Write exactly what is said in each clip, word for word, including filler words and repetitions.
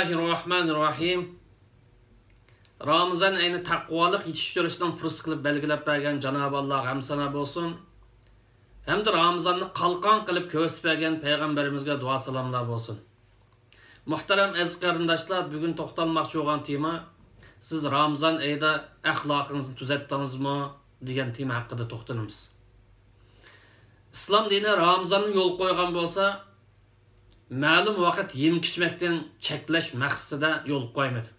بىسمىللاھىررەھمانىررەھىم. رامىزان ئېيىنى تەقۋالىق يېتىشتۈرۈشنىڭ پۇرسىتى قىلىپ بەلگىلەپ بەرگەن جانابى ئاللاغا ھەمدۇ سانا بولسۇن. ھەمدە رامىزاننى قالقان قىلىپ كۆرسىتىپ بەرگەن پەيغەمبىرىمىزگە دۇئا سالاملار بولسۇن. مۇھتەرەم ئەزىز قېرىنداشلار، بۈگۈن توختالماقچى بولغان تېما، سىز رامىزان ئېيىدا ئەخلاقىڭىزنى تۈزەتتىڭىزمۇ؟ دېگەن تېما ھەققىدە توختىلىمىز. ئىسلام دىنى رامىزاننى يولغا قويغان بولسا، مەلۇم ۋاقىت يېمەك-ئىچمەكتىن چەكلەش مەقسىتىدە يولغا قويمىدى.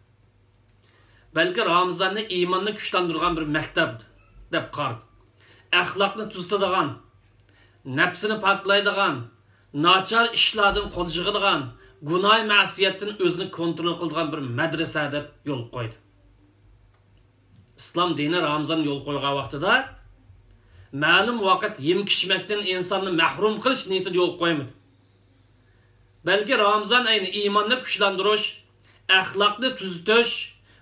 بەلكى رامىزاننى ئىماننى كۈچلەندۈرىدىغان بىر مەكتەپ دەپ قارىدى. ئەخلاقنى تۈزىتىدىغان، نەپسىنى پاكلايدىغان، ناچار ئىشلاردىن قول يىغىدىغان، گۇناھ-مەسىيەتتىن ئۆزىنى كونترول قىلىدىغان بىر مەدرىسە دەپ يولغا قويدى. ئىسلام دىنى رامىزان يولغا قويغان ۋاقتىدا مەلۇم ۋاقىت يېمەك-ئىچمەكتىن ئىنساننى مەھرۇم قىلىش نىيىتىدە يولغا قويمىدى. بەلكى رامىزان ئېيىنى ئىماننى كۈچلەندۈرۈش، ئەخلاقنى تۈزىتىش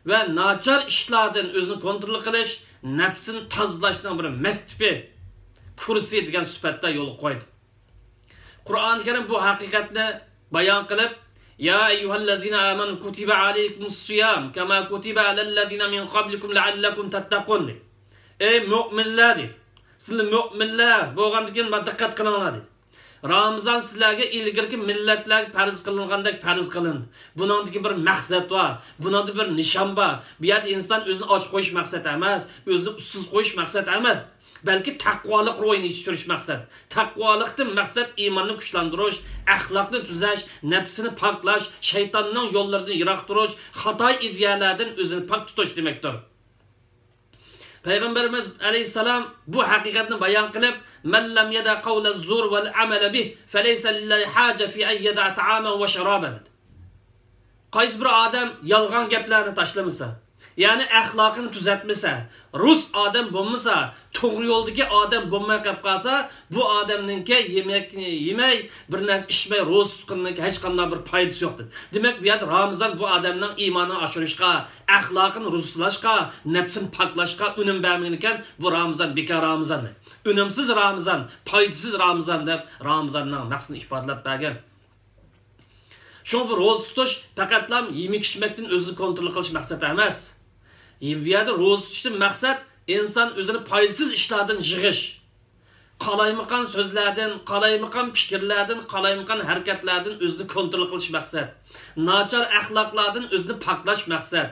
ۋە ناچار ئىشلاردىن ئۆزىنى كونترول قىلىش، نەپسىنى تازىلاشنىڭ بىر مەكتىپى، كۇرسى دېگەن سۈپەتتە يولغا قويدى. قۇرئان كەرىم بۇ ھەقىقەتنى بايان قىلىپ، يا أيها الذين آمنوا كتب عليكم الصيام كما كتب على الذين من قبلكم لعلكم تتقون دېدى. ئەي مۆمىنلەر دېدى. سىلەر مۆمىنلەر بولغاندىكىن مانا دىققەت قىلىڭلار دېدى. رامىزان سىلەرگە ئىلگىرىكى مىللەتلەرگە پەرز قىلىنغاندەك پەرز قىلىندى. بۇنىڭدىكى بىر مەقسەت بار، بۇنىڭدا بىر نىشان بار. بۇ يەردە ئىنسان ئۆزىنى ئاچ قويۇش مەقسەت ئەمەس، ئۆزىنى ئۇسسۇز قويۇش مەقسەت ئەمەس. بەلكى تەقۋالىق روھىنى يېتىشتۈرۈش مەقسەت. تەقۋالىقتىن مەقسەت ئىماننى كۈچلەندۈرۈش، ئەخلاقنى تۈزەش، نەپسىنى پاكلاش، شەيتاننىڭ يوللىرىدىن يىراق تۇرۇش، خاتا ئىدىيەلەردىن ئۆزىنى پاك تۇتۇش دېمەكتۇر. پەيغەمبىرىمىز ئەلەيھىسسالام بۇ ھەقىقەتنى بايان قىلىپ، من لم يدع قول الزور والعمل به فليس لله حاجة في أن يدع طعامه وشرابه دېدى. قايسى بىر ئادەم يالغان گەپلەرنى تاشلىمىسا، يەنى ئەخلاقىنى تۈزەتمىسە، رۇس ئادەم بولمىسا، توغرا يولدىكى ئادەم بولماي قېلىپ قالسا، بۇ ئادەمنىڭكى يېمەكنى يېمەي، بىر نەرسە ئىچمەي، روزا تۇتقىنىنىڭكى ھېچقانداق بىر پايدىسى يوق دېدى. دېمەك، بۇ يەردە رامىزان بۇ ئادەمنىڭ ئىمانىنى ئاشۇرۇشقا، ئەخلاقىنى رۇزلاشقا، نەپسىنى پاكلاشقا ئۈنۈم بەرمىگەنىكەن، بۇ رامىزان بىكار رامىزان، ئۈنۈمسىز رامىزان، پايدىسىز رامىزان دەپ رامىزاننىڭ مەقسىتىنى ئىپادىلەپ بەرگەن. شۇڭا بۇ روزا تۇتۇش پەقەتلا يېمەك-ئىچمەكتىن ئۆزىنى كونترول قىلىش مەقسەت ئەمەس. بۇ يەردە روزا تۇتۇشتىن مەقسەت ئىنسان ئۆزىنى پايدىسىز ئىشلاردىن يىغىش. قالايمىقان سۆزلەردىن، قالايمىقان پىكىرلەردىن، قالايمىقان ھەرىكەتلەردىن ئۆزىنى كونترول قىلىش مەقسەت. ناچار ئەخلاقلاردىن ئۆزىنى پاكلاش مەقسەت.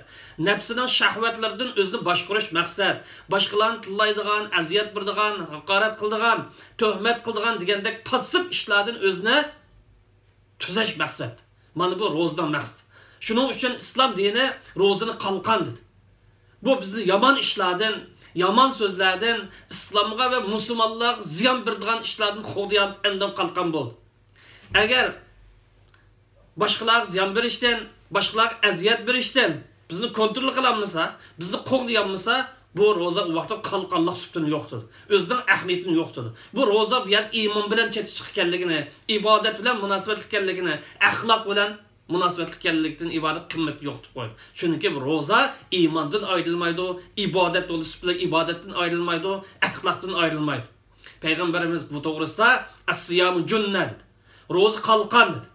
نەپسىنىڭ شەھۋەتلىرىدىن ئۆزىنى باشقۇرۇش مەقسەت. باشقىلارنى تىللايدىغان، ئەزىيەت بېرىدىغان، ھاقارەت قىلىدىغان، تۆھمەت قىلىدىغان دېگەندەك پاسسىپ ئىشلاردىن ئۆزىنى تۈزەش مەقسەت. مانا بۇ روزىنىڭ مەقسىتى. شۇنىڭ ئۈچۈن ئىسلام دىنى روزىنى قالقان دېدى. بۇ بىزنى يامان ئىشلاردىن، يامان سۆزلەردىن، ئىسلامغا ۋە مۇسۇلمانلارغا زىيان بېرىدىغان ئىشلاردىن قوغدىيالىسا ئاندىن قالقان بولدى. ئەگەر باشقىلارغا زىيان بېرىشتىن، باشقىلارغا ئەزىيەت بېرىشتىن بىزنى كونترول قىلالمىسا، بىزنى قوغدىيالمىسا، بۇ روزا ئۇ ۋاقىتتا قالقانلىق سۈپىتىنى يوقىتىدۇ. ئۆزىنىڭ ئەھمىيىتىنى يوقىتىدۇ. بۇ روزا بۇ يەردە ئىمان بىلەن چېتىشلىق ئىكەنلىكىنى، ئىبادەت بىلەن مۇناسىۋەتلىك ئىكەنلىكىنى، ئەخلاق بىلەن مۇناسىۋەتلىك ئىكەنلىكتىن ئىبارەت قىممىتىنى يوقىتىپ قويىدۇ. چۈنكى بۇ روزا ئىماندىن ئايرىلمايدۇ، ئىبادەت يولى سۈپىتى بىلەن ئىبادەتتىن ئايرىلمايدۇ، ئەخلاقتىن ئايرىلمايدۇ. پەيغەمبىرىمىز بۇ توغرىسىدا، «ئەسسىيامۇ جۇننە» دېدى. روزا قالقان دېدى.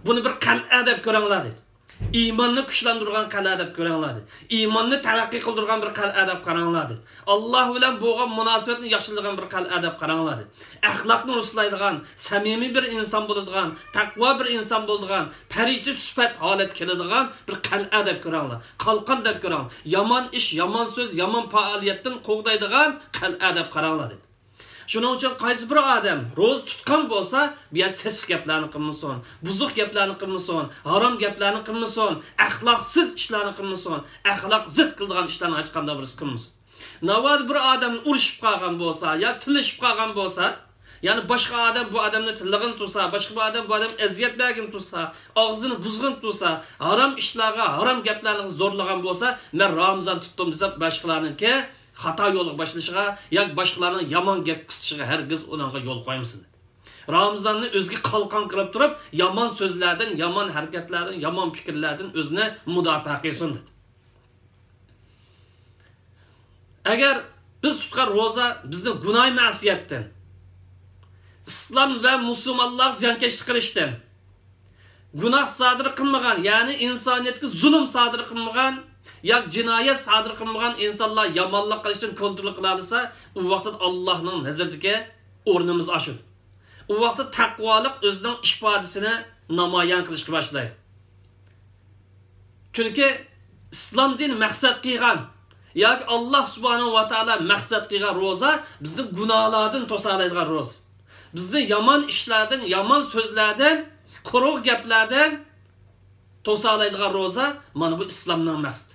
بۇنى بىر قەلئە دەپ كۆرۈڭلار دېدى. ئىماننى كۈچلەندۈرىدىغان قەلئە دەپ كۆرۈڭلار دېدى. ئىماننى تەرەققىي قىلدۇرغان بىر قەلئە دەپ قاراڭلار دېدى. ئاللا بىلەن بولغان مۇناسىۋەتنى ياخشىلىدىغان بىر قەلئە دەپ قاراڭلار دېدى. ئەخلاقنى رۇسلايدىغان، سەمىمىي بىر ئىنسان بولىدىغان، تەقۋا بىر ئىنسان بولىدىغان، پەرىشتە سۈپەت ھالەتكە كېلىدىغان بىر قەلئە دەپ كۆرۈڭلار. قالقان دەپ كۆرۈڭلار. يامان ئىش، يامان سۆز، يامان پائالىيەتتىن قوغدايدىغان قەلئە دەپ قاراڭلار دېدى. شۇنىڭ ئۈچۈن قايسى بىر ئادەم روزا تۇتقان بولسا، بۇ يەردە سېسىق گەپلەرنى قىلمىسۇن، بۇزۇق گەپلەرنى قىلمىسۇن، ھارام گەپلەرنى قىلمىسۇن، ئەخلاقسىز ئىشلارنى قىلمىسۇن، ئەخلاق زىت قىلىدىغان ئىشلارنىڭ ھېچقانداق بىرسى قىلمىسۇن. ناۋادا بىر ئادەم ئۇرۇشۇپ قالغان بولسا يا تىللىشىپ قالغان بولسا، يەنى باشقا ئادەم بۇ ئادەمنى تىللىغىنى تۇرسا، باشقا بىر ئادەم بۇ ئادەمگە ئەزىيەت بەرگىنى تۇرسا، ئاغزىنى بۇزغىنى تۇرسا، ھارام ئىشلارغا، ھارام گەپلەرگە زورلىغان بولسا، مەن رامىزان تۇتتۇم دېسە، باشقىلارنىڭكى خاتا يولغا باشلىشىغا ياكى باشقىلارنىڭ يامان گەپ قىستىشىغا ھەرگىز ئۇنىڭغا يول قويمىسۇن. رامىزاننى ئۆزىگە قالقان قىلىپ تۇرۇپ، يامان سۆزلەردىن، يامان ھەرىكەتلەردىن، يامان پىكىرلەردىن ئۆزىنى مۇداپىئە قىلسۇن دېدى. ئەگەر بىز تۇتقان روزا بىزنى گۇناھ مەسىيەتتىن، ئىسلام ۋە مۇسۇلمانلارغا زىيانكەشلىك قىلىشتىن، گۇناھ سادىر قىلمىغان، يەنى ئىنسانىيەتكە زۇلۇم سادىر قىلمىغان ياكى جىنايەت سادىر قىلمىغان ئىنسانلار يامانلىق قىلىشتىن كونترول قىلالىسا، ئۇ ۋاقىتتا ئاللاھنىڭ نەزىرىدىكى ئورنىمىز ئاشىدۇ. ئۇ ۋاقىتتا تەقۋالىق ئۆزىنىڭ ئىپادىسىنى نامايان قىلىشقا باشلايدۇ. چۈنكى ئىسلام دىنى مەقسەت قىلغان ياكى ئاللاھ سۇبھانەھۇ ۋە تائالا مەقسەت قىلغان روزا بىزنى گۇناھلاردىن توسالايدىغان روزا. بىزنى يامان ئىشلاردىن، يامان سۆزلەردىن، قۇرۇق گەپلەردىن توسالايدىغان روزا، مانا بۇ ئىسلامنىڭ مەقسىتى.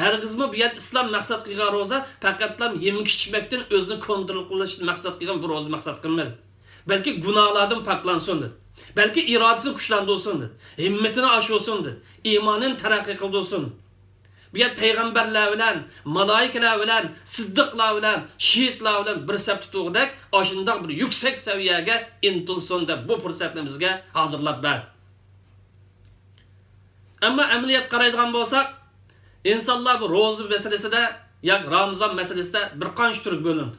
ھەرگىزمۇ بۇ يەردە ئىسلام مەقسەت قىلغان روزا پەقەتلا يېمەك ئىچمەكتىن ئۆزىنى كونترول قىلىشنى مەقسەت قىلغان بۇ روزا مەقسەت قىلمىدى. بەلكى گۇناھلاردىن پاكلانسۇن دېدى. بەلكى ئىرادىسىنى كۈچلەندۈرسۇن دېدى. ھىممىتىنى ئاشۇرسۇن دېدى. ئىمانىنى تەرەققىي قىلدۇرسۇن. بۇ يەردە پەيغەمبەرلەر بىلەن، مالائىكىلەر بىلەن، سىددىقلار بىلەن، شېھىتلار بىلەن بىر سەپتە تۇرغۇدەك ئاشۇنداق بىر يۈكسەك سەۋىيەگە ئىنتىلسۇن دەپ بۇ پۇرسەتنى بىزگە ھازىرلاپ بەردى. ئەمما ئەمەلىيەتكە قارايدىغان بولساق، ئىنسانلار بۇ روزا مەسىلىسىدە ياكى رامىزان مەسىلىسىدە بىر قانچە تۈرگە بۆلۈنىدۇ.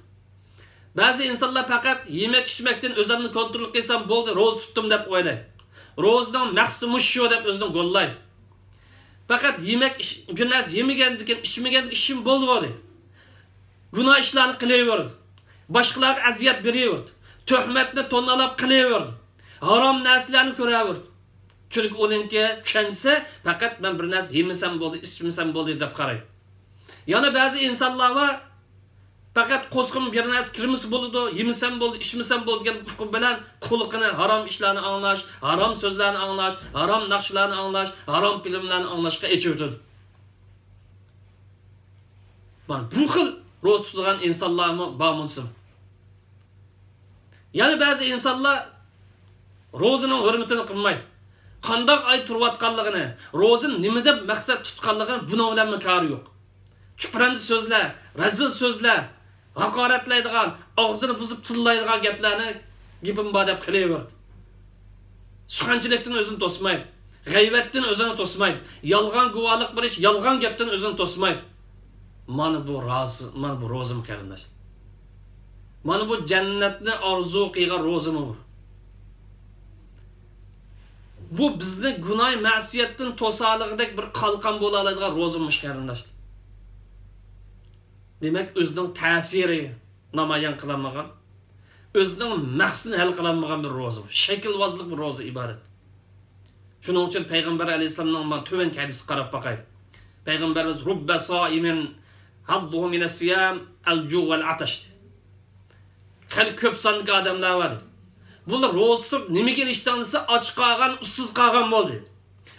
بەزى ئىنسانلار پەقەت يېمەك ئىچمەكتىن ئۆزۈمنى كونترول قىلسام بولدى، روزا تۇتتۇم دەپ ئويلايدۇ. روزىنىڭ مەقسىتى مۇشۇ شۇ دەپ ئۆزىنى گوللايدۇ. پەقەت يېمەك ئىچ-، بىر نەرسە يېمىگەندىكىن، ئىچمىگەندىكىن ئىشىم بولدى. گۇناھ ئىشلارنى قىلىۋېرىدۇ. باشقىلارغا ئەزىيەت بېرىۋېرىدۇ. تۆھمەتنى توننىلاپ قىلىۋېرىدۇ. ھارام نەرسىلەرنى كۆرەۋېرىدۇ. چۈنكى ئۇنىڭكى چۈشەنچىسى پەقەت مەن بىر نەرسە يېمىسەم بولدى، ئىچمىسەم بولدى دەپ قارايدۇ. يەنە بەزى ئىنسانلار بار، پەقەت قورسىقىمغا بىر نەرسە كىرمىسە بولىدۇ، يېمىسەم بولدى، ئىچمىسەم بولدى دېگەن ئۇقۇم بىلەن قۇلىقىنى ھارام ئىشلارنى ئاڭلاش، ھارام سۆزلەرنى ئاڭلاش، ھارام ناخشىلارنى ئاڭلاش، ھارام فىلىملارنى ئاڭلاشقا ئېچىۋېتىدۇ. مانا بۇ خىل روزا تۇتىدىغان ئىنسانلارمۇ بار مۇنسىم. يەنە بەزى ئىنسانلار روزىنىڭ ھۆرمىتىنى قىلمايدۇ. قانداق ئاي تۇرۇۋاتقانلىقىنى، روزىنى نېمە دەپ مەقسەت تۇتقانلىقىنى، بۇنىڭ بىلەنمۇ كارى يوق. چۈپرەندە سۆزلەر، رەزىل سۆزلەر، ھاقارەتلەيدىغان، ئاغزىنى بۇزۇپ تىللايدىغان گەپلەرنى گېپىم بار دەپ قىلىۋېرىدۇ. سۇخەنچىلىكتىن ئۆزىنى توسمايدۇ. غەيۋەتتىن ئۆزىنى توسمايدۇ. يالغان گۇۋاھلىق بېرىش، يالغان گەپتىن ئۆزىنى توسمايدۇ. مانا بۇ رازى، مانا بۇ روزىمۇ قېرىنداشلار. مانا بۇ جەننەتنى ئارزۇ قىلغان روزىمۇ بۇ. بۇ بىزنى گۇناھ مەسىيەتتىن توسالىغۇدەك بىر قالقان بولالايدىغان روزىمۇ مۇشۇ قېرىنداشلار. دېمەك، ئۆزىنىڭ تەسىرى نامايان قىلالمىغان، ئۆزىنىڭ مەقسىتىنى ھەل قىلالمىغان بىر روزا بۇ. شەكىلۋازلىق بىر روزا ئىبارەت. شۇنىڭ ئۈچۈن پەيغەمبەر ئەلەيھىسسالامنىڭ مانا تۆۋەنكى ھەدىسىگە قاراپ باقايلى. پەيغەمبىرىمىز، رۇببە سائىمىن ھەززۇھۇ مىنەس سىيام ئەل جۇ ۋەل ئەتەش. خېلى كۆپ ساندىكى ئادەملەر بار. بۇلار روزا تۇتۇپ نېمىگە ئېرىشتىڭ دېسە، ئاچ قالغان، ئۇسسۇز قالغان بولدى.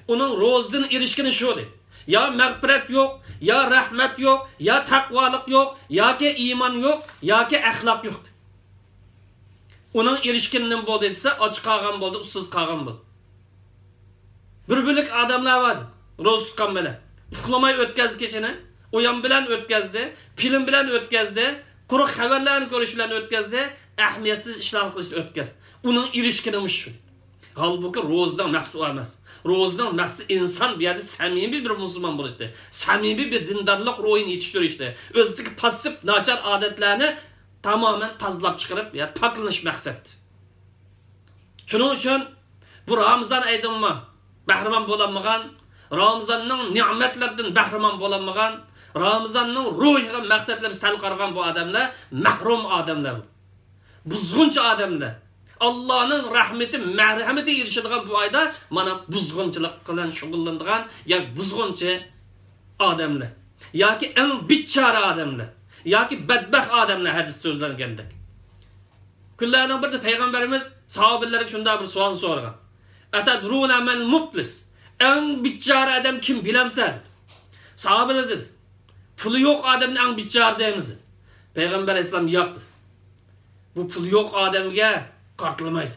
ئۇنىڭ روزىدىن ئېرىشكىنى شۇ دېدى. يا مەغپىرەت يوق، يا رەھمەت يوق، يا تەقۋالىق يوق، ياكى ئىمان يوق، ياكى ئەخلاق يوق. ئۇنىڭ ئېرىشكىنى نېمە بولدى دېسە، ئاچ قالغان بولدى، ئۇسسۇز قالغان بولدى. بىر بۆلەك ئادەملەر بار، روزا تۇتقان بىلەن ئۇخلىماي ئۆتكەزدى كېچىنى، ئويۇن بىلەن ئۆتكەزدى، فىلىم بىلەن ئۆتكەزدى، قۇرۇق خەۋەرلەرنى كۆرۈش بىلەن ئۆتكەزدى، ئەھمىيەتسىز ئىشلارنى قىلىشتا ئۆتكەزدى. ئۇنىڭ ئېرىشكىنى مۇشۇ. ھالبۇكى، روزىنىڭ مەقسىتى ئۇ ئەمەس. روزىنىڭ مەقسىتى ئىنسان بۇ يەردە سەمىمىي بىر مۇسۇلمان بولۇشتى. سەمىمىي بىر دىندارلىق روھىنى يېتىشتۈرۈشتى. ئۆزىدىكى پاسسىپ ناچار ئادەتلەرنى تامامەن تازىلاپ چىقىرىپ، يا پاكلىنىش مەقسەت. شۇنىڭ ئۈچۈن بۇ رامىزان ئېيىدىنمۇ بەھرىمەن بولالمىغان، رامىزاننىڭ نېمەتلىرىدىن بەھرىمەن بولالمىغان، رامىزاننىڭ روھىغا، مەقسەتلىرىگە سەل قارىغان بۇ ئادەملەر مەھرۇم ئادەملەر. بۇزغۇنچى ئادەملەر. ئاللانىڭ رەھمىتى، مەرھەمىتىگە ئېرىشىدىغان بۇ ئايدا مانا بۇزغۇنچىلىق بىلەن شۇغۇللىنىدىغان ياكى بۇزغۇنچى ئادەملەر. ياكى ئەڭ بىچارە ئادەملەر. ياكى بەتبەخت ئادەملەر ھەدىستە سۆزلەنگەندەك. كۈنلەرنىڭ بىرىدە پەيغەمبىرىمىز ساھابىلەرگە شۇنداق بىر سوئال سورىغان. ئەتەدرۇنە مەل مۇپلىس؟ ئەڭ بىچارە ئادەم كىم، بىلەمسىلەر؟ ساھابىلەر دېدى. پۇلى يوق ئادەمنى ئەڭ بىچارە دەيمىز. پەيغەمبەر ئەلەيھىسسالام ياق دېدى. بۇ پۇلى يوق ئادەمگە قارىتىلمايدۇ.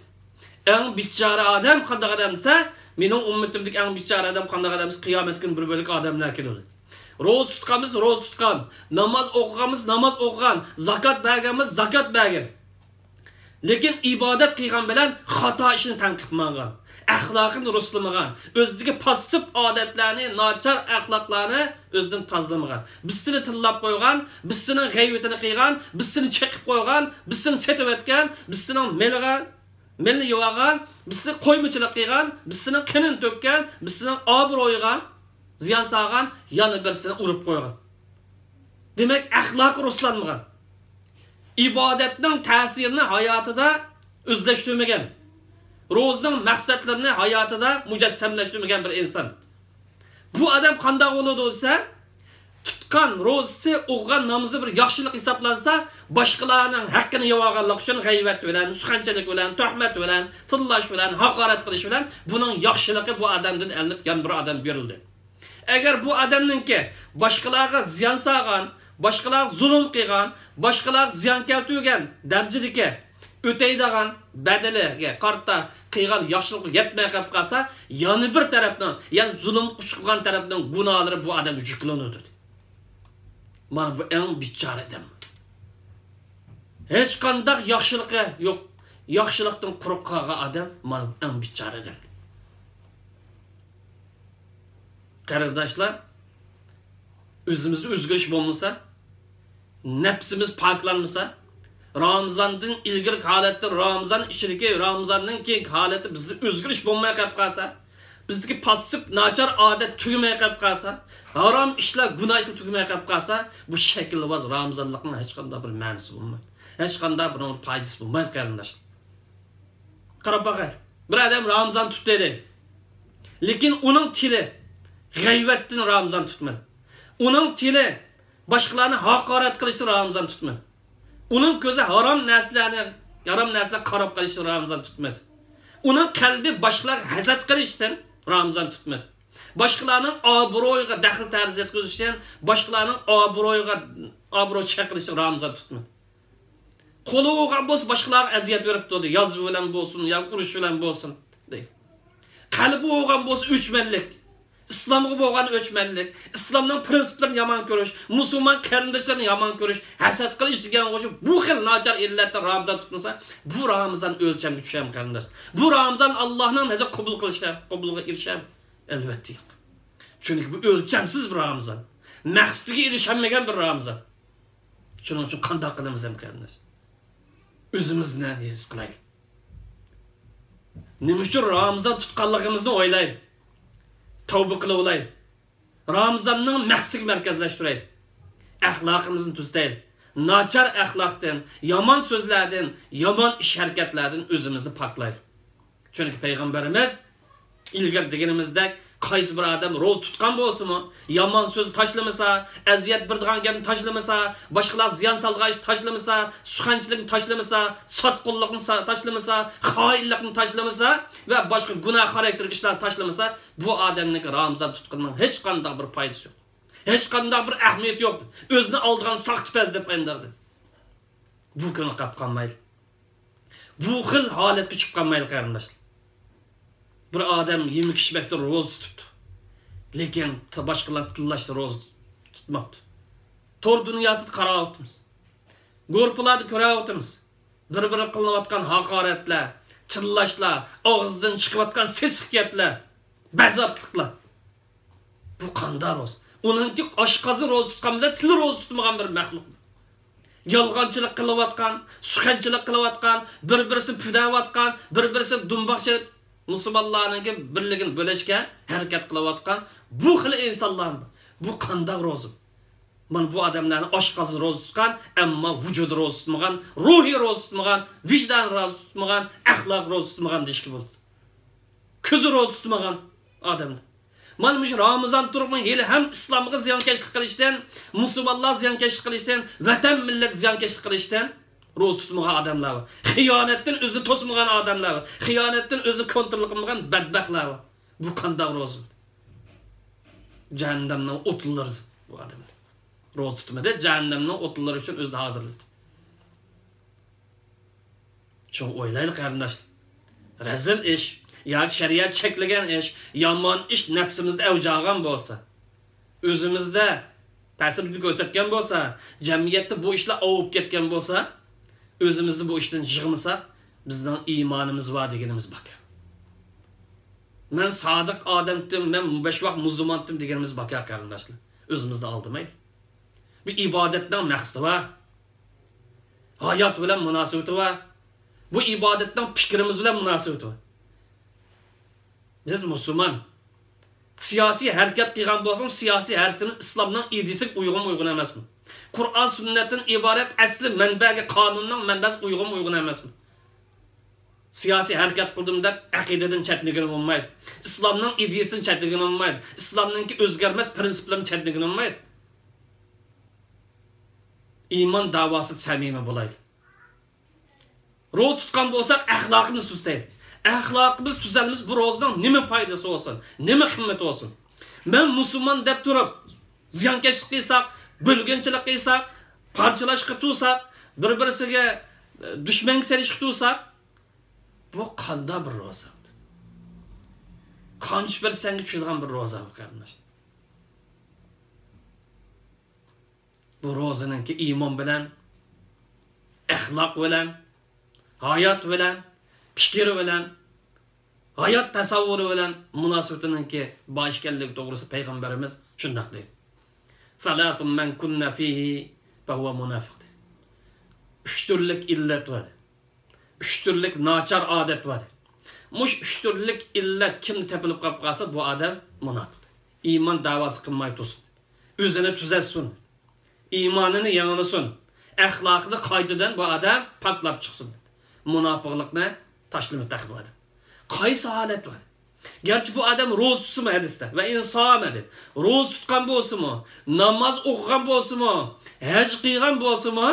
ئەڭ بىچارە ئادەم قانداق ئادەم دېسە، مېنىڭ ئۈممىتىمدىكى ئەڭ بىچارە ئادەم قانداق ئادەم دېسە، قىيامەت كۈنى بىر بۆلەك ئادەملەر كېلىدۇ. روزا تۇتقانمىز، روزا تۇتقان. ناماز ئوقۇغانمىز، ناماز ئوقۇغان. زاكات بەرگەنمىز، زاكات بەرگەن. لېكىن ئىبادەت قىلغان بىلەن خاتا ئىشنى تەڭ قىلىپ ماڭغان. ئەخلاقىنى رۇسلىمىغان. ئۆزىدىكى پاسسىپ ئادەتلەرنى، ناچار ئەخلاقلارنى ئۆزىدىن تازىلىمىغان. بىرسىنى تىللاپ قويغان، بىرسىنىڭ غەيۋىتىنى قىلغان، بىرسىنى چېقىپ قويغان، بىرسىنى سېتىۋەتكەن، بىرسىنىڭ مېلىغا مىلنى يېۋالغان، بىرسى قويمىچىلىق قىلغان، بىرسىنىڭ قېنىنى تۆككەن، بىرسىنىڭ ئابرۇيىغا زىيان سالغان، يەنە بىرسىنى ئۇرۇپ قويغان. دېمەك، ئەخلاقى رۇسلانمىغان. ئىبادەتنىڭ تەسىرىنى ھاياتىدا ئۆزلەشتۈرمىگەن. روزىنىڭ مەقسەتلىرىنى ھاياتىدا مۇجەسسەملەشتۈرمىگەن بىر ئىنسان. بۇ ئادەم قانداق بولىدۇ دېسە، تۇتقان روزىسى، ئوقۇغان نامىزى بىر ياخشىلىق ھېسابلانسا، باشقىلارنىڭ ھەققىنى يەۋالغانلىق ئۈچۈن غەيۋەت بىلەن، سۇخەنچىلىك بىلەن، تۆھمەت بىلەن، تىللاش بىلەن، ھاقارەت قىلىش بىلەن بۇنىڭ ياخشىلىقى بۇ ئادەمدىن ئېلىنىپ يەنە بىر ئادەمگە بېرىلدى. ئەگەر بۇ ئادەمنىڭكى باشقىلارغا زىيان سالغان، باشقىلارغا زۇلۇم قىلغان، باشقىلارغا زىيان كەلتۈرگەن دەرىجىدىكى ئۆتەيدىغان بەدىلىگە قارىتا قىلغان ياخشىلىقى يەتمەي قېلىپ قالسا، يەنە بىر تەرەپنىڭ، يەنى زۇلۇم ئۇچرىغان تەرەپنىڭ گۇناھلىرى بۇ ئادەمگە يۈكلىنىدۇ، دېدى. مانا بۇ ئەڭ بىچارە ئادەم. ھېچقانداق ياخشىلىقى يوق، ياخشىلىقتىن قۇرۇق قالغان ئادەم مانا بۇ ئەڭ بىچارە ئادەم. قېرىنداشلار، ئۆزىمىزدە ئۆزگىرىش بولمىسا، نەپسىمىز پاكلانمىسا، رامىزاندىن ئىلگىرىكى ھالەتتىن رامىزان ئىچىدىكى، رامىزاندىن كېيىنكى ھالەتتە بىزدە ئۆزگىرىش بولماي قېلىپ قالسا، بىزدىكى پاسسىپ، ناچار ئادەت تۈگىمەي قېلىپ قالسا، ھارام ئىشلار، گۇناھ ئىشلار تۈگىمەي قېلىپ قالسا، بۇ شەكىلۋاز رامىزانلىقنىڭ ھېچقانداق بىر مەنىسى بولمايدۇ. ھېچقانداق بىر پايدىسى بولمايدۇ، قېرىنداشلار. قاراپ باقايلى. بىر ئادەم رامىزان تۇتتى دەيلى. لېكىن ئۇنىڭ تىلى غەيۋەتتىن رامىزان تۇتمىدى. ئۇنىڭ تىلى باشقىلارنى ھاقارەت قىلىشتىن رامىزان تۇتمىدى. ئۇنىڭ كۆزى ھارام نەرسىلەرنى، ھارام نەرسىلەرگە قاراپ قېلىشتىن رامىزان تۇتمىدى. ئۇنىڭ قەلبى باشقىلارغا ھەسەت قىلىشتىن رامىزان تۇتمىدى. باشقىلارنىڭ ئابرۇيىغا دەخلى تەرۇز يەتكۈزۈشتىن، باشقىلارنىڭ ئابرۇيىغا، ئابرۇي چېقىلىشتىن رامىزان تۇتمىدى. قولى بولغان بولسا باشقىلارغا ئەزىيەت بېرىپ تۇردى. يازما بىلەن بولسۇن، يا ئۇرۇش بىلەن بولسۇن، دەيدۇ. قەلبى بولغان بولسا ئۆچمەنلىك. ئىسلامغا بولغان ئۆچمەنلىك، ئىسلامنىڭ پرىنسىپلىرىنى يامان كۆرۈش، مۇسۇلمان قېرىنداشلىرىنى يامان كۆرۈش، ھەسەت قىلىش دېگەن ئوخشاش بۇ خىل ناچار ئىللەتتىن رامىزان تۇتمىسا، بۇ رامىزان ئۆلچەمگە چۈشەمدۇ، قېرىنداش؟ بۇ رامىزان ئاللانىڭ نەزىرىدە قوبۇل قىلىشى، قوبۇلغا ئېرىشەمدۇ؟ ئەلۋەتتە يوق. چۈنكى بۇ ئۆلچەمسىز بىر رامىزان. مەقسىتىگە ئېرىشەلمىگەن بىر رامىزان. شۇنىڭ ئۈچۈن قانداق قىلىمىز ئەمدى، قېرىنداش؟ ئۆزىمىزنى ھېس قىلايلى. نېمە ئۈچۈن رامىزان تۇتقانلىقىمىزنى ئويلايلى. تەۋبە قىلىۋالايلى. رامىزاننىڭ مەقسىتىگە مەركەزلەشتۈرەيلى. ئەخلاقىمىزنى تۈزىتەيلى. ناچار ئەخلاقتىن، يامان سۆزلەردىن، يامان ئىش-ھەرىكەتلەردىن ئۆزىمىزنى پاكلايلى. چۈنكى پەيغەمبىرىمىز ئىلگىرى دېگىنىمىزدەك، قايسى بىر ئادەم روزا تۇتقان بولسىمۇ، يامان سۆزنى تاشلىمىسا، ئەزىيەت بېرىدىغان گەپنى تاشلىمىسا، باشقىلارغا زىيان سالىدىغان ئىشنى تاشلىمىسا، سۇخەنچىلىكنى تاشلىمىسا، ساتقۇنلۇقنى سا-، تاشلىمىسا، خائىنلىقنى تاشلىمىسا ۋە باشقا گۇناھ خاراكتېرلىك ئىشلارنى تاشلىمىسا، بۇ ئادەمنىڭكى رامىزان تۇتقىنىنىڭ ھېچقانداق بىر پايدىسى يوق. ھېچقانداق بىر ئەھمىيىتى يوق. ئۆزىنى ئالدىغان ساختىپەز دەپ ئايندىغىدى. بۇ كۈنى قاپ قالمايلى. بۇ خىل ھالەتكە چۈشۈپ قالمايلى، قېرىنداشلار. بىر ئادەم يېمەك ئىچمەكتىن روزا تۇتۇپتۇ، لېكىن تا-، باشقىلار تىللاشتا روزا تۇتماپتۇ. تور دۇنياسىدا قاراۋاتىمىز. گۇرۇپپىلاردا كۆرۈۋاتىمىز. بىر-بىرىگە قىلىنىۋاتقان ھاقارەتلەر، تىللاشلار، ئاغزىدىن چىقىۋاتقان سېسىق گەپلەر، بەزەپلىكلەر. بۇ قانداق روزا؟ ئۇنىڭكى ئاشقازىنى روزا تۇتقان بىلەن تىلى روزا تۇتمىغان بىر مەخلۇق. يالغانچىلىق قىلىۋاتقان، سۇخەنچىلىك قىلىۋاتقان، بىر-بىرسىنى پۈدەۋاتقان، بىر-بىرسىنى دۇمباق چېلىپ، مۇسۇلمانلارنىڭكى بىرلىكىنى بۆلۈشكە ھەرىكەت قىلىۋاتقان بۇ خىل ئىنسانلار. بۇ قانداق روزا؟ مانا بۇ ئادەملەرنى ئاشقازىنى روزا تۇتقان، ئەمما ۋۇجۇدى روزا تۇتمىغان، روھى روزا تۇتمىغان، ۋىجدانى روزا تۇتمىغان، ئەخلاقى روزا تۇتمىغان دېيىشكە بولىدۇ. كۆزى روزا تۇتمىغان ئادەملەر. مانا مۇشۇ رامىزان تۇرۇپمۇ ھېلىھەم ئىسلامغا زىيانكەشلىك قىلىشتىن، مۇسۇلمانلارغا زىيانكەشلىك قىلىشتىن، ۋەتەن مىللەت زىيانكەشلىك قىلىشتىن روزا تۇتمىغان ئادەملەر بار. خىيانەتتىن ئۆزىنى توسمىغان ئادەملەر بار. خىيانەتتىن ئۆزىنى كونترول قىلمىغان بەتبەختلەر بار. بۇ قانداق روزا؟ جەھەننەمنىڭ ئوتلىرىدىن بۇ ئادەملەر. روزا تۇتمىدى، جەھەننەمنىڭ ئوتلىرى ئۈچۈن ئۆزىنى ھازىرلىدى. شۇڭا ئويلايلى، قېرىنداشلار. رەزىل ئىش ياكى شەرىئەت چەكلىگەن ئىش، يامان ئىش نەپسىمىزدە ئەۋج ئالغان بولسا، ئۆزىمىزدە تەسىرنى كۆرسەتكەن بولسا، جەمئىيەتتە بۇ ئىشلار ئاۋۇپ كەتكەن بولسا، ئۆزىمىزنى بۇ ئىشتىن يىغمىساق، بىزنىڭ ئىمانىمىز بار دېگىنىمىز بىكار. مەن سادىق ئادەمتىم، مەن بەش ۋاق مۇسۇلمانتىم دېگىنىمىز بىكار، قېرىنداشلار. ئۆزىمىزنى ئالدىمايلى. بۇ ئىبادەتنىڭ مەقسىتى بار. ھايات بىلەن مۇناسىۋىتى بار. بۇ ئىبادەتنىڭ پىكرىمىز بىلەن مۇناسىۋىتى بار. بىز مۇسۇلمان. سىياسىي ھەرىكەت قىلغان بولساق، سىياسىي ھەرىكىتىمىز ئىسلامنىڭ ئىدىيىسىگە ئۇيغۇنمۇ، ئۇيغۇن ئەمەسمۇ؟ قۇرئان، سۈننەتتىن ئىبارەت ئەسلى مەنبەگە، قانۇننىڭ مەنبەسىگە ئۇيغۇنمۇ، ئۇيغۇن ئەمەسمۇ؟ سىياسىي ھەرىكەت قىلدىم دەپ ئەقىدىدىن چەتنىگىلى بولمايدۇ. ئىسلامنىڭ ئىدىيىسىدىن چەتنىگىلى بولمايدۇ. ئىسلامنىڭكى ئۆزگەرمەس پىرىنسىپلىرىنى چەتنىگىلى بولمايدۇ. ئىمان داۋاسىدا سەمىمىي بولايلى. روزا تۇتقان بولساق، ئەخلاقىمىز تۈزەيلى. ئەخلاقىمىز تۈزەلمىسە، بۇ روزىنىڭ نېمە پايدىسى بولسۇن، نېمە قىممىتى بولسۇن؟ مەن مۇسۇلمان دەپ تۇرۇپ، زىيانكەشلىك قىلساق، بۆلگۈنچىلىك قىلساق، پارچىلاشقا تۇرساق، بىر-بىرسىگە، ئە، دۈشمەنگە سېلىشقا تۇرساق، بۇ قانداق بىر روزا؟ قانچە بىر سەنگە چۈشىدىغان بىر روزا بۇ، قېرىنداشلار؟ بۇ روزىنىڭكى ئىمان بىلەن، ئەخلاق بىلەن، ھايات بىلەن، پىكىر بىلەن، ھايات تەسەۋۋۇرى بىلەن مۇناسىۋىتىنىڭكى بار ئىكەنلىكى توغرىسىدا پەيغەمبىرىمىز شۇنداق دەيدۇ. ثلاث من كن فيه فهو منافق دەيدۇ. ئۈچ تۈرلۈك ئىللەت بار. ئۈچ تۈرلۈك ناچار ئادەت بار. مۇشۇ ئۈچ تۈرلۈك ئىللەت كىمدە تېپىلىپ قاپقالسا، بۇ ئادەم مۇناپىق. ئىمان داۋاسى قىلماي تۇرسۇن. ئۆزىنى تۈزەتسۇن. ئىمانىنى يېڭىلىسۇن. ئەخلاقىنى قايتىدىن بۇ ئادەم پاكلاپ چىقسۇن. مۇناپىقلىقنى تاشلىمىدى تېخى بۇ ئادەم. قايسى ھالەت بار؟ گەرچە بۇ ئادەم روزا تۇتسىمۇ ھەدىستە، ۋە ئىن سامە دەپ، روزا تۇتقان بولسىمۇ، ناماز ئوقۇغان بولسىمۇ، ھەج قىلغان بولسىمۇ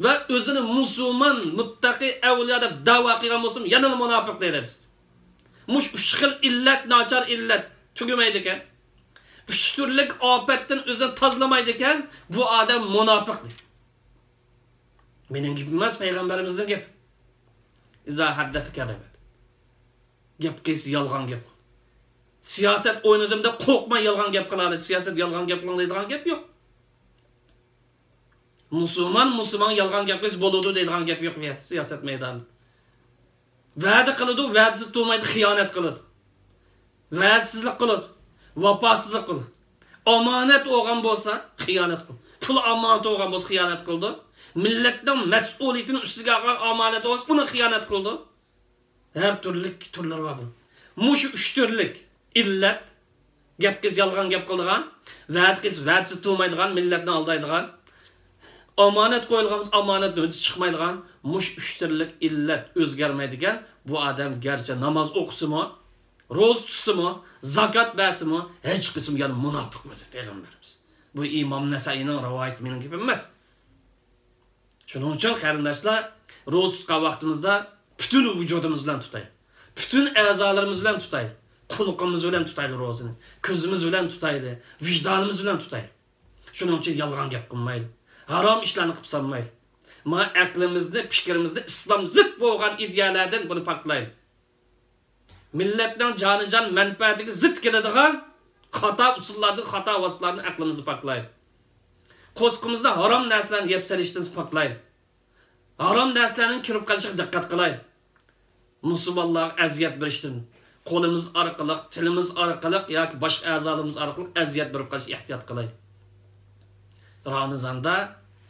ۋە ئۆزىنى مۇسۇلمان، مۇتتەقى، ئەۋلىيا دەپ دەۋا قىلغان بولسىمۇ، يەنىلا مۇناپىق دەيدۇ ھەدىستە. مۇشۇ ئۈچ خىل ئىللەت، ناچار ئىللەت تۈگىمەيدىكەن. ئۈچ تۈرلۈك ئاپەتتىن ئۆزىنى تازىلىمايدىكەن، بۇ ئادەم مۇناپىق دەيدۇ. مېنىڭ گېپىم ئەمەس، پەيغەمبىرىمىزنىڭ گېپى. ئىزا ھەددەسە كەزەبە. گەپ قىلسا يالغان گەپ قىلىدۇ. سىياسەت ئوينىدىم دەپ قورقماي يالغان گەپ قىلالايدۇ. سىياسەت يالغان گەپ قىلىڭ دەيدىغان گەپ يوق. مۇسۇلمان مۇسۇلمانغا يالغان گەپ قىلسا بولىدۇ دەيدىغان گەپ يوق بۇ يەردە، سىياسەت مەيدانىدا. ۋەدە قىلىدۇ، ۋەدىسىدە تۇرمايدۇ، خىيانەت قىلىدۇ. ۋەدىسىزلىك قىلىدۇ، ۋاپاسىزلىق قىلىدۇ. ئامانەت بولغان بولسا خىيانەت قىلىدۇ. پۇل ئامانىتى بولغان بولسا خىيانەت قىلىدۇ. مىللەتنىڭ مەسئۇلىيىتىنى ئۈستىگە ئالغان ئامانەت بولسا ئۇنى خىيانەت قىلىدۇ. ھەر تۈرلۈك تۈرلىرى بار بۇنىڭ. مۇشۇ ئۈچ تۈرلۈك ئىللەت، گەپ قىلسا يالغان گەپ قىلىدىغان، ۋەدە قىلسا ۋەدىسىدە تۇرمايدىغان، مىللەتنى ئالدايدىغان، ئامانەت قويۇلغان بولسا ئامانەتنى ھۆددىسى چىقمايدىغان، مۇشۇ ئۈچ تۈرلۈك ئىللەت ئۆزگەرمەيدىكەن، بۇ ئادەم گەرچە ناماز ئوقۇسىمۇ، روزا تۇتسىمۇ، زاكات بەرسىمۇ، ھەج قىلسىمۇ يەنە مۇناپىق دېدى پەيغەمبىرىمىز. بۇ ئىمام نەسائىينىڭ رىۋايىتى، مېنىڭ گېپىم ئەمەس. شۇنىڭ ئۈچۈن قېرىنداشلار، روزا تۇتقان ۋاقتىمىزدا پۈتۈن ۋۇجۇدىمىز بىلەن تۇتايلى. پۈتۈن ئەزالىرىمىز بىلەن تۇتايلى. قۇلىقىمىز بىلەن تۇتايلى روزىنى. كۆزىمىز بىلەن تۇتايلى. ۋىجدانىمىز بىلەن تۇتايلى. شۇنىڭ ئۈچۈن يالغان گەپ قىلمايلى. ھارام ئىشلارنى قىلىپ سالمايلى. مانا ئەقلىمىزنى، پىكرىمىزنى ئىسلام زىت بولغان ئىدىيەلەردىن بۇنى پاكلايلى. مىللەتنىڭ جانىجان مەنپەئەتىگە زىت كېلىدىغان خاتا ئۇسۇللاردىن، خاتا ۋاسىتىلەردىن ئەقلىمىزنى پاكلايلى. قورسىقىمىزنى ھارام نەرسىلەرنى يەپ سېلىشتىن پاكلايلى. ھارام نەرسىلەرنىڭ كىرىپ قېلىشىغا دىققەت قىلايلى. مۇسۇلمانلارغا ئەزىيەت بېرىشتىن، قولىمىز ئارقىلىق، تىلىمىز ئارقىلىق ياكى باشقا ئەزالىرىمىز ئارقىلىق ئەزىيەت بېرىپ قېلىشقا ئېھتىيات قىلايلى. رامىزاندا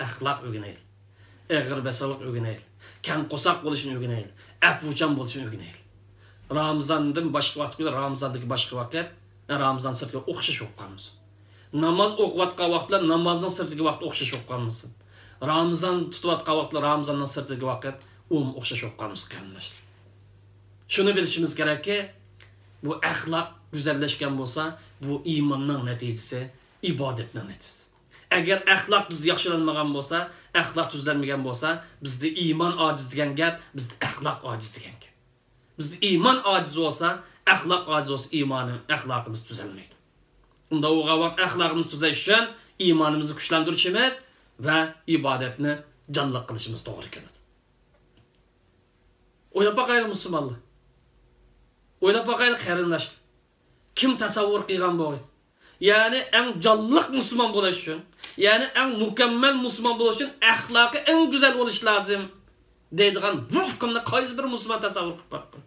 ئەخلاق ئۆگىنەيلى. ئېغىر بېسىقلىق ئۆگىنەيلى. كەڭ قورساق بولۇشنى ئۆگىنەيلى. ئەپۇچان بولۇشنى ئۆگىنەيلى. رامىزاندىن باشقا ۋاقىت، رامىزاندىكى باشقا ۋاقىت، رامىزان سىرتىغا ئوخشاش بولۇپ قالمىسۇن. ناماز ئوقۇۋاتقان ۋاقىتلار نامازنىڭ سىرتىدىكى ۋاقىت ئوخشاش بولۇپ قالمىسۇن. رامىزان تۇتۇۋاتقان ۋاقىتلار رامىزاننىڭ سىرتىدىكى ۋاقىت ئومۇم ئوخشاش بولۇپ قالمىسۇن، قېرىنداشلار. شۇنى بىلىشىمىز كېرەككى، بۇ ئەخلاق گۈزەللەشكەن بولسا، بۇ ئىماننىڭ نەتىجىسى، ئىبادەتنىڭ نەتىجىسى. ئەگەر ئەخلاق بىزدە ياخشىلانمىغان بولسا، ئەخلاق تۈزلەنمىگەن بولسا، بىزدە ئىمان ئاجىز دېگەن گەپ، بىزدە ئەخلاق ئاجىز دېگەن گەپ. بىزدە ئىمان ئاجىز بولسا، ئەخلاق ئاجىز بولسا، ئىمانى، ئەخلاقىمىز تۈزەلمەيدۇ. ئۇنداق بولغان ۋاقىت ئەخلاقىمىز تۈزەش ئۈچۈن ئىمانىمىزنى كۈچلەندۈرۈشىمىز ۋە ئىبادەتنى جانلىق قىلىشىمىز توغرا كېلىدۇ. ئويلاپ باقايلى مۇسۇلمانلار. ئويلاپ باقايلى قېرىنداشلار. كىم تەسەۋۋۇر قىلغان بۇ؟ يەنى ئەڭ جانلىق مۇسۇلمان بولۇش ئۈچۈن، يەنى ئەڭ مۇكەممەل مۇسۇلمان بولۇش ئۈچۈن ئەخلاقى ئەڭ گۈزەل بولۇش لازىم دەيدىغان بۇ ئۇقۇمنى قايسى بىر مۇسۇلمان تەسەۋۋۇر قىلىپ باققان؟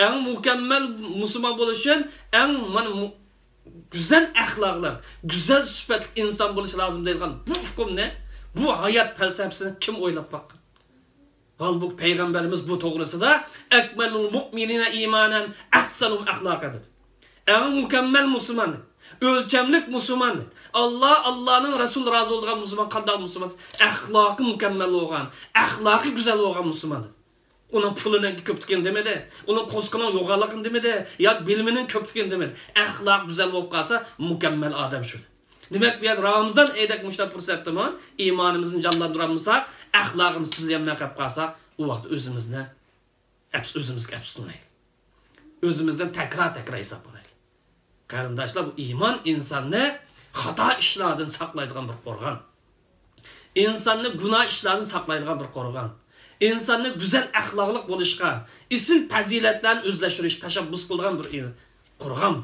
ئەڭ مۇكەممەل مۇسۇلمان بولۇش ئۈچۈن ئەڭ مانا مۇ-، گۈزەل ئەخلاقلىق، گۈزەل سۈپەتلىك ئىنسان بولۇش لازىم دەيدىغان بۇ ئۇقۇمنى، بۇ ھايات پەلسەپىسىنى كىم ئويلاپ باققان؟ ھالبۇكى، پەيغەمبىرىمىز بۇ توغرىسىدا، «ئەكمەلۇل مۇئمىنىنە ئىمانەن ئەھسەنۇھۇم ئەخلاقا» دېدى. ئەڭ مۇكەممەل مۇسۇلمان، ئۆلچەملىك مۇسۇلمان، ئاللا، ئاللانىڭ رەسۇلى رازى بولىدىغان مۇسۇلمان قانداق مۇسۇلمان؟ ئەخلاقى مۇكەممەل بولغان، ئەخلاقى گۈزەل بولغان مۇسۇلمان. ئۇنىڭ پۇلىنىڭ كۆپتىكىنى دېمىدى، ئۇنىڭ قورسىقىنىڭ يوغانلىقىنى دېمىدى، ياكى بىلىمىنىڭ كۆپتىكىنى دېمىدى. ئەخلاق گۈزەل بولۇپ قالسا، مۇكەممەل ئادەم شۇ. دېمەك، بۇ يەردە رامىزان ئېيىدەك مۇشۇنداق پۇرسەتتىمۇ ئىمانىمىزنى جانلاندۇرالمىساق، ئەخلاقىمىز تۈزۈلەلمەي قېلىپ قالسا، ئۇ ۋاقىتتا ئۆزىمىزنى ئەپس-، ئۆزىمىزگە ئەپسۇسلىنايلى. ئۆزىمىزدىن تەكرار-تەكرار ھېسابلىنايلى. قېرىنداشلار، بۇ ئىمان ئىنساننى خاتا ئىشلاردىن ساقلايدىغان بىر قورغان. ئىنساننى گۇناھ ئىشلاردىن ساقلايدىغان بىر قورغان. ئىنساننى گۈزەل ئەخلاقلىق بولۇشقا، ئېسىل پەزىلەتلەرنى ئۆزلەشتۈرۈشكە تەشەببۇس قىلىدىغان بىر ئىن-، قورغان.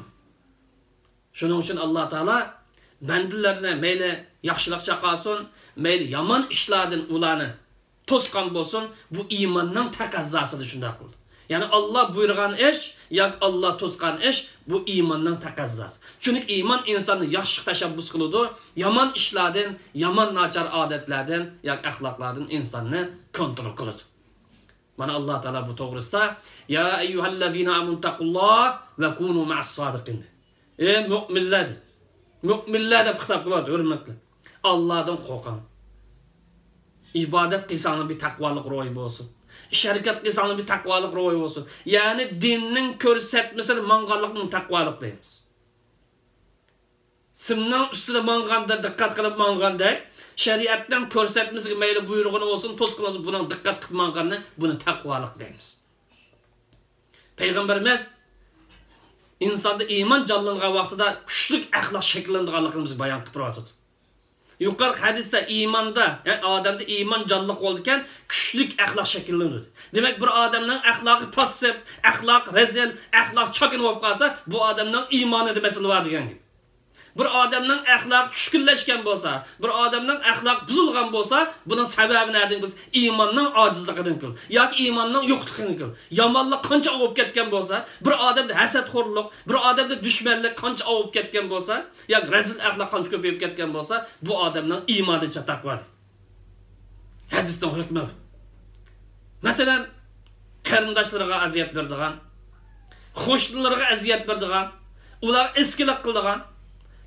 شۇنىڭ ئۈچۈن ئاللا تائالا بەندىلەرنى مەيلى ياخشىلىق چاقالسۇن، مەيلى يامان ئىشلاردىن ئۇلارنى توسقان بولسۇن، بۇ ئىماننىڭ تەقەززاسىدا شۇنداق قىلدى. يەنى ئاللا بۇيرۇغان ئىش ياكى ئاللا توسقان ئىش، بۇ ئىماننىڭ تەقەززاسى. چۈنكى ئىمان ئىنساننى ياخشىلىققا تەشەببۇس قىلىدۇ، يامان ئىشلاردىن، يامان ناچار ئادەتلەردىن ياكى ئەخلاقلاردىن ئىنساننى كونترول قىلىدۇ. مانا ئاللا تائالا بۇ توغرىسىدا، «يا ئەييۇھەللەزىنە ئامەنۇ تەقۇللاھ ۋە كۇنۇ مەئەس سادىقىن» دېدى. «ئەي مۆمىنلەر» دېدى. مۆمىنلەر دەپ خىتاب قىلىۋاتىدۇ، ھۆرمەتلىك. ئاللادىن قورقۇڭ. ئىبادەت قىلساڭلار بىر تەقۋالىق روھى بولسۇن. ئىش ھەرىكەت قىلساڭلار بىر تەقۋالىق روھى بولسۇن. يەنى دىننىڭ كۆرسەتمىسىدە ماڭغانلىقنى تەقۋالىق دەيمىز. سىمنىڭ ئۈستىدە ماڭغاندا دىققەت قىلىپ ماڭغاندەك، شەرىئەتنىڭ كۆرسەتمىسىگە مەيلى بۇيرۇغىنى بولسۇن، توسقىنى بولسۇن، بۇنىڭ دىققەت قىلىپ ماڭغاننى، بۇنى تەقۋالىق دەيمىز. پەيغەمبىرىمىز ئىنساندا ئىمان جانلانغان ۋاقتىدا كۈچلۈك ئەخلاق شەكىللىنىدىغانلىقىنى بىزگە بايان قىلىپ تۇرۇۋاتىدۇ. يۇقىرىقى ھەدىستە ئىماندا، يەنى ئادەمدە ئىمان جانلىق بولىدىكەن، كۈچلۈك ئەخلاق شەكىللىنىدۇ. دېمەك، بىر ئادەمنىڭ ئەخلاقى پاسسىپ، ئەخلاق رەزىل، ئەخلاق چاكىنا بولۇپ قالسا، بۇ ئادەمنىڭ ئىمانىدا مەسىلە بار دېگەن گەپ. بىر ئادەمنىڭ ئەخلاقى چۈشكۈنلەشكەن بولسا، بىر ئادەمنىڭ ئەخلاقى بۇزۇلغان بولسا، بۇنىڭ سەۋەبى نەدىن بولسا، ئىماننىڭ ئاجىزلىقىدىن كېلىدۇ ياكى ئىماننىڭ يوقلۇقىدىن كېلىدۇ. يامانلىق قانچە ئاۋۇپ كەتكەن بولسا، بىر ئادەمدە ھەسەتخورلۇق، بىر ئادەمدە دۈشمەنلىك قانچە ئاۋۇپ كەتكەن بولسا، ياكى رەزىل ئەخلاق قانچە كۆپىيىپ كەتكەن بولسا، بۇ ئادەمنىڭ ئىمانى چاتاق بار. ھەدىسنىڭ ھۆكمى بۇ. مەسىلەن، قېرىنداشلىرىغا ئەزىيەت بېرىدىغان، قوشنىلىرىغا ئەزىيەت بېرىدىغان، ئۇلارغا ئېسكىلىك قىلىدىغان،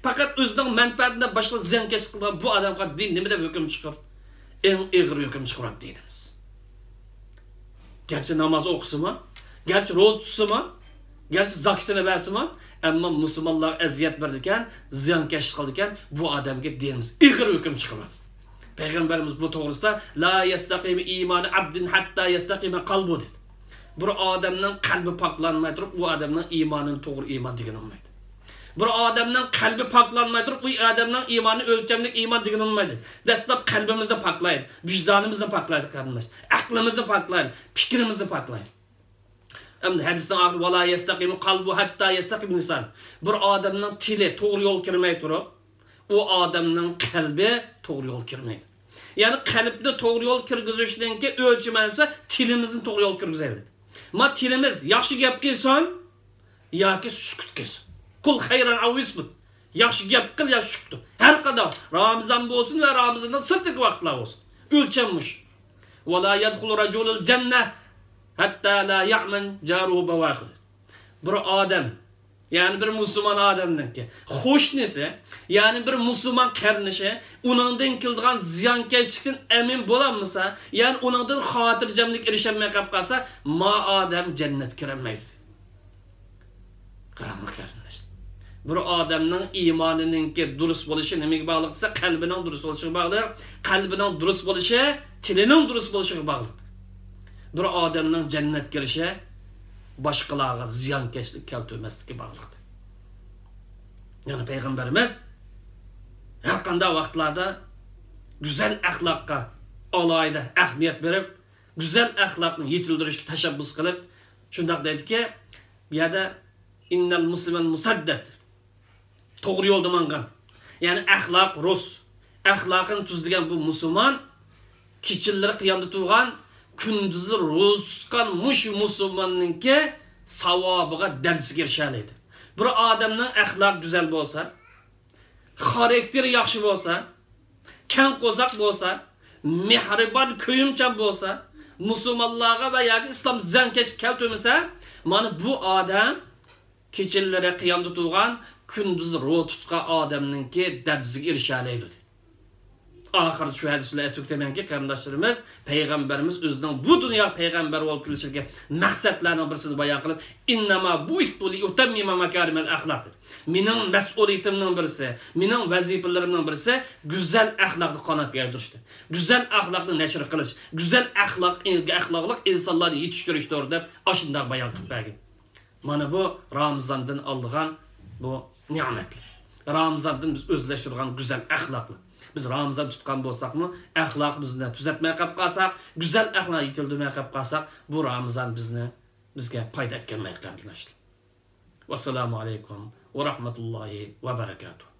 پەقەت ئۆزىنىڭ مەنپەئەتىنى باشقىلارغا زىيانكەشلىك قىلىدىغان بۇ ئادەمگە دىن نېمە دەپ ھۆكۈم چىقىرىدۇ؟ ئەڭ ئېغىر ھۆكۈم چىقىرىدۇ دىنىمىز. گەرچە ناماز ئوقۇسىمۇ، گەرچە روزا تۇتسىمۇ، گەرچە زاكىتىنى بەرسىمۇ، ئەمما مۇسۇلمانلارغا ئەزىيەت بېرىدىكەن، زىيانكەشلىك قىلىدىكەن، بۇ ئادەمگە دىنىمىز ئېغىر ھۆكۈم چىقىرىۋاتىدۇ. پەيغەمبىرىمىز بۇ توغرىسىدا، «لا يەستەقىمۇ ئىمانۇ ئەبدىن ھەتتا يەستەقىمە قەلبۇ» دېدى. بىر ئادەمنىڭ قەلبى پاكلانماي تۇرۇپ، ئۇ ئادەمنىڭ ئىمانىنى توغرا ئىمان دېگىلى بولمايدۇ. بىر ئادەمنىڭ قەلبى پاكلانماي تۇرۇپ، ئۇ ئادەمنىڭ ئىمانى ئۆلچەملىك ئىمان دېگىلى بولمايدۇ. دەسلەپ قەلبىمىزنى پاكلايلى، ۋىجدانىمىزنى پاكلايلى، قېرىنداش. ئەقلىمىزنى پاكلايلى، پىكرىمىزنى پاكلايلى. ئەمدى ھەدىسنىڭ ئاخىرى، «ۋەلا يەستەقىمۇ قەلبۇ ھەتتا يەستەقىمە لىسان». بىر ئادەمنىڭ تىلى توغرا يول كىرمەي تۇرۇپ، ئۇ ئادەمنىڭ قەلبى توغرا يول كىرمەيدۇ. يەنى قەلبنى توغرا يول كىرگۈزۈشنىڭكى ئۆلچىمى نېمىسى، تىلىمىزنى توغرا يول كىرگۈزەيلى. ما تىلىمىز ياخشى گەپ قىلسۇن ياكى سۈكۈت قىلسۇن. قۇل خەيرەن ئەۋ ئىسمۇت. ياخشى گەپ قىل يا سۈكۈت. ھەر قانداق، رامىزان بولسۇن ۋە رامىزاندىن سىرتىدىكى ۋاقىتلار بولسۇن. ئۆلچەم مۇشۇ. «ۋەلا يەدخۇلۇ رەجۇلۇل جەننە ھەتتا لا يەئمەن جارۇھۇ بەۋاخىھ». بىر ئادەم، يەنى بىر مۇسۇلمان ئادەمنىڭكى قوشنىسى، يەنى بىر مۇسۇلمان قېرىندىشى ئۇنىڭدىن كېلىدىغان زىيانكەشلىكتىن ئەمىن بولالمىسا، يەنى ئۇنىڭدىن خاتىرجەملىك ئېرىشەلمەي قېلىپ قالسا، ما ئادەم جەننەتكە كىرەلمەيدۇ. قاراڭلار قېرىنداش. بىر ئادەمنىڭ ئىمانىنىڭكى دۇرۇس بولۇشى نېمىگە باغلىق دېسە، قەلبىنىڭ دۇرۇس بولۇشىغا باغلىق. قەلبىنىڭ دۇرۇس بولۇشى تىلىنىڭ دۇرۇس بولۇشىغا باغلىق. بىر ئادەمنىڭ جەننەتكە كىرىشى باشقىلارغا زىيانكەشلىك كەلتۈرمەسلىككە باغلىق. يەنى پەيغەمبىرىمىز ھەر قانداق ۋاقىتلاردا گۈزەل ئەخلاققا ئالاھىدە ئەھمىيەت بېرىپ، گۈزەل ئەخلاقنى يېتىلدۈرۈشكە تەشەببۇس قىلىپ، شۇنداق دەيدىكى، بۇ يەردە، «ئىننەل مۇسلىمەل مۇسەددەد»، توغرا يولدا ماڭغان، يەنى ئەخلاق رۇس، ئەخلاقىنى تۈزلىگەن بۇ مۇسۇلمان، كېچىلىرى قىيامدا تۇرغان، كۈندۈزلىرى روزا تۇتقان مۇشۇ مۇسۇلماننىڭكى ساۋابىغا، دەرىجىسىگە ئېرىشەلەيدۇ. بىر ئادەمنىڭ ئەخلاقى گۈزەل بولسا، خاراكتېرى ياخشى بولسا، كەڭ قورساق بولسا، مېھرىبان، كۆيۈمچان بولسا، مۇسۇلمانلارغا ۋە ياكى ئىسلام زىيانكەشلىك كەلتۈرمىسە، مانا بۇ ئادەم كېچىلىرى قىيامدا تۇرغان، كۈندۈز روزا تۇتقان ئادەمنىڭكى دەرىجىسىگە ئېرىشەلەيدۇ، دېدى. ئاخىرىدا شۇ ھەدىس بىلەن تۈگىتىمەنكى، قېرىنداشلىرىمىز، پەيغەمبىرىمىز ئۆزىنىڭ بۇ دۇنياغا پەيغەمبەر بولۇپ كېلىشىدىكى مەقسەتلەرنىڭ بىرسىنى بايان قىلىپ، «ئىننەما بۇئىستۇ لىئۇتەممىمە ماكارىمەل ئەخلاق» دېدى. مېنىڭ مەسئۇلىيىتىمنىڭ بىرسى، مېنىڭ ۋەزىپىلىرىمنىڭ بىرسى گۈزەل ئەخلاقنى قانات يايدۇرۇشتى. گۈزەل ئەخلاقنى نەشر قىلىش، گۈزەل ئەخلاق، ئەخلاقلىق ئىنسانلارنى يېتىشتۈرۈشتۇر، دەپ ئاشۇنداق بايان قىلىپ بەرگەن. مانا بۇ رامىزاندىن ئالىدىغان بۇ نېمەتلەر. رامىزاندىن بىز ئۆزلەشتۈرىدىغان گۈزەل ئەخلاقلار. بىز رامىزان تۇتقان بولساقمۇ، ئەخلاقىمىزنى تۈزەتمەي قېلىپ قالساق، گۈزەل ئەخلاق يېتىلدۈرمەي قېلىپ قالساق، بۇ رامىزان بىزنى، بىزگە پايدا ئەكەلمەيدۇ، قېرىنداشلار. ۋەسسالامۇ ئەلەيكۇم ۋە رەھمەتۇللاھى ۋە بەرەكاتۇھ.